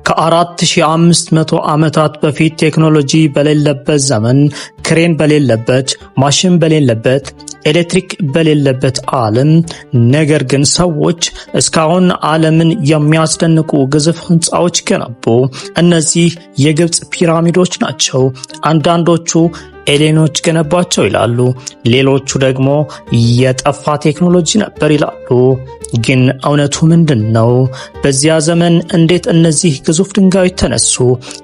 ከ4500 ዓመታት በፊት ቴክኖሎጂ በሌለበት ዘመን፣ ክሬን በሌለበት፣ ማሽን በሌለበት፣ ኤሌክትሪክ በሌለበት ዓለም፣ ነገር ግን ሰዎች እስካሁን ዓለምን የሚያስደንቁ ግዙፍ ህንፃዎች ገነቡ። እነዚህ የግብፅ ፒራሚዶች ናቸው። አንዳንዶቹ alien ኦች ገነቧቸው ይላሉ፣ ሌሎቹ ደግሞ የጠፋ ቴክኖሎጂ ነበር ይላሉ። ግን እውነቱ ምንድን ነው? በዚያ ዘመን እንዴት እነዚህ ግዙፍ ድንጋዮች ተነሱ?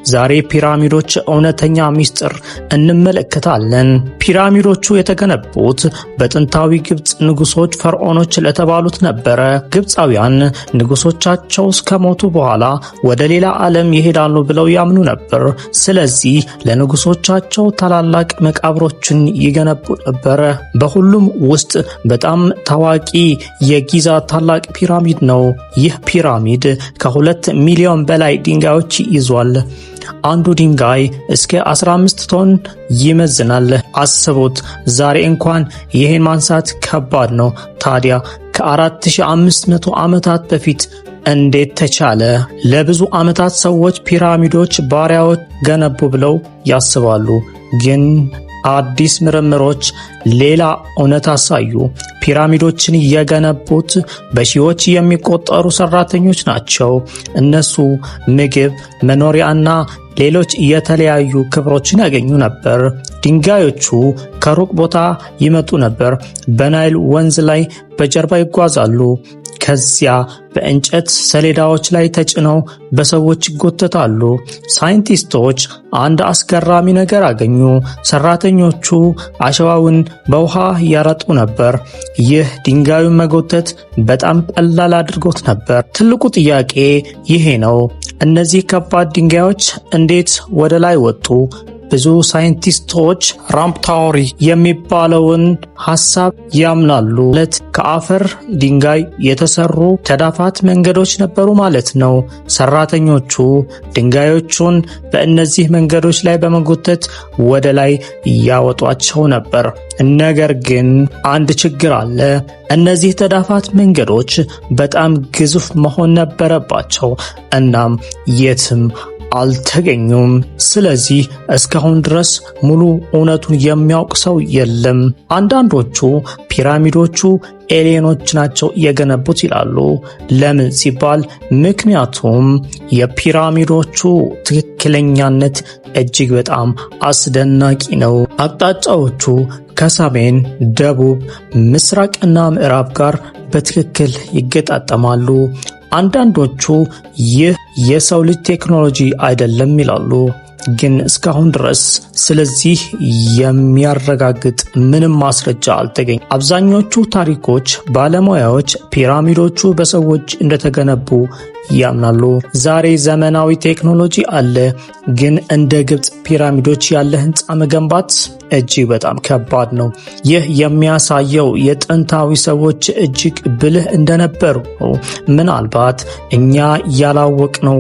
ዛሬ ፒራሚዶች እውነተኛ ሚስጥር እንመለከታለን። ፒራሚዶቹ የተገነቡት በጥንታዊ ግብፅ ንጉሶች ፈርዖኖች ለተባሉት ነበረ። ግብፃውያን ንጉሶቻቸው እስከሞቱ በኋላ ወደ ሌላ ዓለም ይሄዳሉ ብለው ያምኑ ነበር። ስለዚህ ለንጉሶቻቸው ታላላቅ መቃብሮችን ይገነቡ ነበረ። በሁሉም ውስጥ በጣም ታዋቂ የጊዛ ታላቅ ፒራሚድ ነው። ይህ ፒራሚድ ከ2 ሚሊዮን በላይ ድንጋዮች ይዟል። አንዱ ድንጋይ እስከ 15 ቶን ይመዝናል። አስቡት፣ ዛሬ እንኳን ይህን ማንሳት ከባድ ነው። ታዲያ ከ4500 ዓመታት በፊት እንዴት ተቻለ? ለብዙ ዓመታት ሰዎች ፒራሚዶች ባሪያዎች ገነቡ ብለው ያስባሉ። ግን አዲስ ምርምሮች ሌላ እውነት አሳዩ። ፒራሚዶችን የገነቡት በሺዎች የሚቆጠሩ ሰራተኞች ናቸው። እነሱ ምግብ፣ መኖሪያና ሌሎች የተለያዩ ክብሮችን ያገኙ ነበር። ድንጋዮቹ ከሩቅ ቦታ ይመጡ ነበር። በናይል ወንዝ ላይ በጀልባ ይጓዛሉ። ከዚያ በእንጨት ሰሌዳዎች ላይ ተጭነው በሰዎች ይጎተታሉ። ሳይንቲስቶች አንድ አስገራሚ ነገር አገኙ። ሰራተኞቹ አሸዋውን በውሃ ያረጡ ነበር። ይህ ድንጋዩን መጎተት በጣም ቀላል አድርጎት ነበር። ትልቁ ጥያቄ ይሄ ነው። እነዚህ ከባድ ድንጋዮች እንዴት ወደ ላይ ወጡ? ብዙ ሳይንቲስቶች ramp theory የሚባለውን ሐሳብ ያምናሉ። ማለት ከአፈር ድንጋይ የተሰሩ ተዳፋት መንገዶች ነበሩ ማለት ነው። ሰራተኞቹ ድንጋዮቹን በእነዚህ መንገዶች ላይ በመጎተት ወደ ላይ ያወጧቸው ነበር። ነገር ግን አንድ ችግር አለ። እነዚህ ተዳፋት መንገዶች በጣም ግዙፍ መሆን ነበረባቸው። እናም የትም አልተገኙም። ስለዚህ እስካሁን ድረስ ሙሉ እውነቱን የሚያውቅ ሰው የለም። አንዳንዶቹ ፒራሚዶቹ alien ኦች ናቸው የገነቡት ይላሉ። ለምን ሲባል ምክንያቱም የፒራሚዶቹ ትክክለኛነት እጅግ በጣም አስደናቂ ነው። አቅጣጫዎቹ ከሰሜን፣ ደቡብ፣ ምስራቅና ምዕራብ ጋር በትክክል ይገጣጠማሉ። አንዳንዶቹ ይህ የሰው ልጅ ቴክኖሎጂ አይደለም ይላሉ። ግን እስካሁን ድረስ ስለዚህ የሚያረጋግጥ ምንም ማስረጃ አልተገኘም። አብዛኞቹ ታሪኮች ባለሙያዎች ፒራሚዶቹ በሰዎች እንደተገነቡ ያምናሉ። ዛሬ ዘመናዊ ቴክኖሎጂ አለ፣ ግን እንደ ግብፅ ፒራሚዶች ያለ ህንፃ መገንባት እጅግ በጣም ከባድ ነው። ይህ የሚያሳየው የጥንታዊ ሰዎች እጅግ ብልህ እንደነበሩ ነው። ምናልባት እኛ ያላወቅነው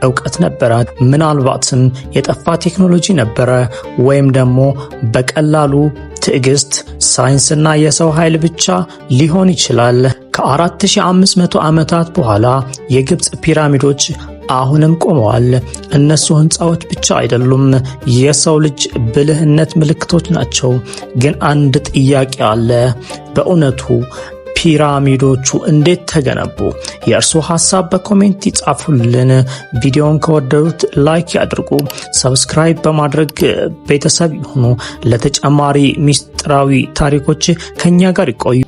እውቀት ነበረ። ምናልባትም የጠፋ ቴክኖሎጂ ነበረ፣ ወይም ደግሞ በቀላሉ ትዕግስት፣ ሳይንስና የሰው ኃይል ብቻ ሊሆን ይችላል። ከ4500 ዓመታት በኋላ የግብፅ ፒራሚዶች አሁንም ቆመዋል። እነሱ ህንፃዎች ብቻ አይደሉም፣ የሰው ልጅ ብልህነት ምልክቶች ናቸው። ግን አንድ ጥያቄ አለ። በእውነቱ ፒራሚዶቹ እንዴት ተገነቡ? የእርስዎ ሐሳብ በ comment ይጻፉልን። ቪዲዮውን ከወደዱት like ያድርጉ። Subscribe በማድረግ ቤተሰብ ይሁኑ። ለተጨማሪ ሚስጥራዊ ታሪኮች ከኛ ጋር ይቆዩ።